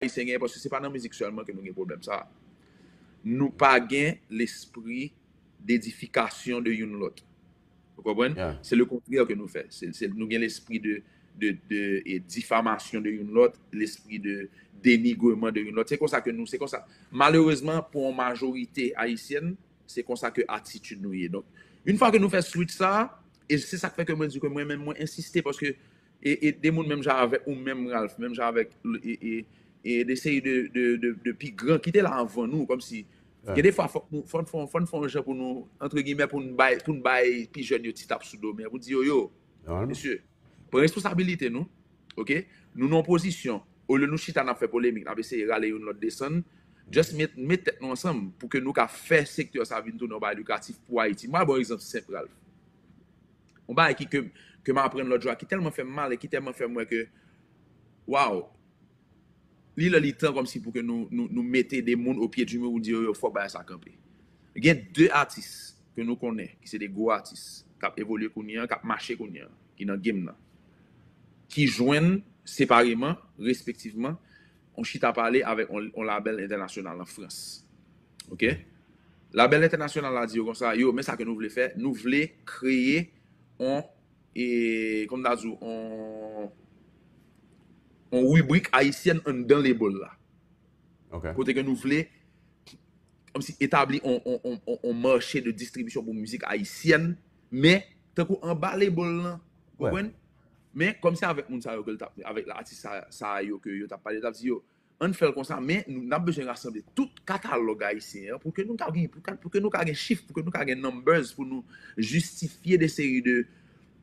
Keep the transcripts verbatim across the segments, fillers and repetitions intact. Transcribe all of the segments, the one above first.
Ayisyen genyen, paske se pa nan mizik sèlman ke nou gen pwoblèm sa a. Nou pa gen lespri d'edifikasyon de youn lòt. Ou konprann? Se le kontrè ke nou fè. Se, se, nou gen lespri de, de, de, e, difamasyon de youn lòt, lespri de denigreman de youn lòt. Se konsa ke nou, se konsa. Malerezman, pou yon majorite ayisyèn, se konsa ke atitid nou ye. Donk, yon fwa ke nou fè switch sa, e se sa k fè ke mwen di ke mwen menm, mwen ensiste, paske e, e de moun menm jan avèk ou menm, Ralph, menm jan avèk e, e, e de seri de, de, de, de pi gran ki te la anvan nou, kòmsi gen de fwa fòk nou, fò n fè, fò n fè yon jan pou nou, antre gimè, pou n bay, pou n bay pi jèn yo ti tap sou do, men pou n di yo, yo, mesye, pran responsabilite nou, oke? Nou nan yon pozisyon, olye nou chita n ap fè polemik, n ap eseye rale youn lòt desann, just met, met tèt nou ansanm pou ke nou ka fè sektè sa vin tounen yon bagay likratif pou Ayiti. Mwen ba w egzanp senp, Ralph. Yon bagay ki, ke, ke m aprann lòt jou a, ki tèlman fè m mal e ki tèlman fè m wè ke, waw, li lè li tan kòmsi pou ke nou, nou, nou mete de moun o pye di mi pou di yo, yo, fòk bagay sa kanpe. Gen de atis ke nou konnen, ki se de gwo atis, k ap evolye kounye a, k ap mache kounye a, ki nan game nan, ki jwenn separeman, respektivman, yon chita pale avèk yon, yon labèl entènasyonal an Frans. Oke? Labèl entènasyonal la di yo konsa, yo, men sa ke nou vle fè, nou vle kreye yon, e, kòm ta di w, yon, yon ribrik ayisyèn anndan label la. Kote ke nou vle, kòmsi etabli yon, yon, yon, yon, yon mache de distribisyon pou mizik ayisyèn, men tankou anba label lan, konprann? Men kòmsi avèk moun sa yo ke l t ap, avèk atis sa, sa yo ke yo t ap pale, t ap di yo, ann fè l konsa, men nou, n ap bezwen rasanble tout katalòg ayisyen an pou ke nou ka gen, pou ka, pou ke nou ka gen chif, pou ke nou ka gen numbers, pou nou jistifye de seri de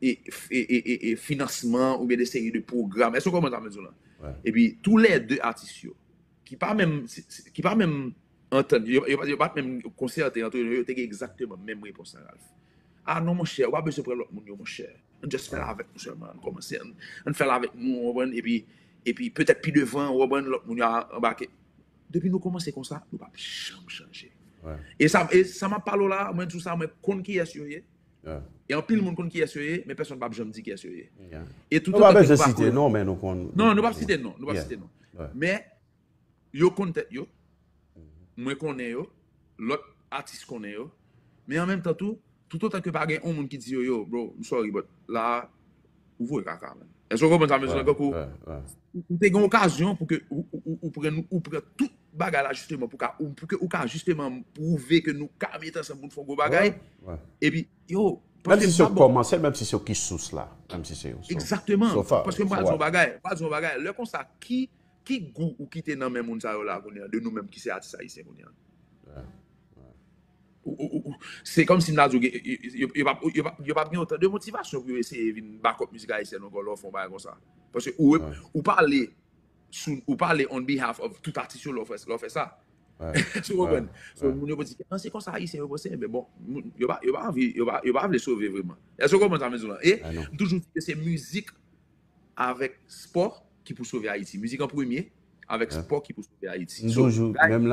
e, e, e, e, e finansman oubyen de seri de pwogram. Èske w konprann sa m vle di w lan? Epi, toulède atis yo, ki pa menm, ki pa menm antann, yo, yo, yo pa t menm konsète antre yo, yo te gen egzakteman menm repons lan, Ralph. Ah non, monchè, ou pa bezwen pran lòt moun yo, monchè. Ann just fè l avèk nou sèlman, ann kòmanse, ann, ann fè l avèk nou, w konprann? Epi, epi petèt pi devan, w konprann, lòt moun yo a anbake. Depi nou kòmanse konsa, nou p ap janm chanje. E sa, e sa m ap pale w la, mwen di w sa, mwen konn kiyès yo ye. E anpil moun konn kiyès yo ye, men pèsonn p ap janm di kiyès yo ye. E tout otan ke nou pa koeran. Non, men nou konn. Non, nou p ap site non, nou p ap site non. Men, yo konn tèt yo. Mwen konnen yo. Lòt atis konnen yo. Men an menm tan tou, tout otan ke pa gen yon moun ki di yo, yo, bro, m sorry, but la, ou voye kaka, man. Èske w konprann sa m vle di w lan? Tankou, ou te gen okazyon pou ke ou, ou, ou, ou pran, ou pran tout bagay la, jisteman, pou ka, ou, pou ke ou ka, jisteman, pwouve ke nou ka met ansanm pou n fè yon gwo bagay. Epi, yo, menm si se yo k kòmanse, menm si se yo ki sous la, menm si se yo. Egzakteman. Paske m pral di w yon bagay, m pral di w yon bagay. Lè konsa, ki, ki gou ou kite nan men moun sa yo la kounye a, de nou menm ki se atis ayisyen kounye a? Ou, ou, ou, ou, se kòmsi m ta di w, yo, yo, yo p ap, yo p ap, yo p ap gen otan de motivasyon pou yo eseye vin back up mizik ayisyèn ankò lè w fè yon bagay konsa. Paske ou, ou pale sou, ou pale on behalf of tout atis yo lè w fè, lè w fè sa. Èske w konprann? So, moun yo pou di, ah, se konsa ayisyen yo panse, men bon, moun, yo pa, yo pa anvi, yo pa, yo pa vle sove vrèman. Èske w konprann sa m vle di w lan? E m toujou di ke se mizik avèk spò ki pou sove Ayiti. Mizik an premye, avèk spò ki pou sove Ayiti. So, menm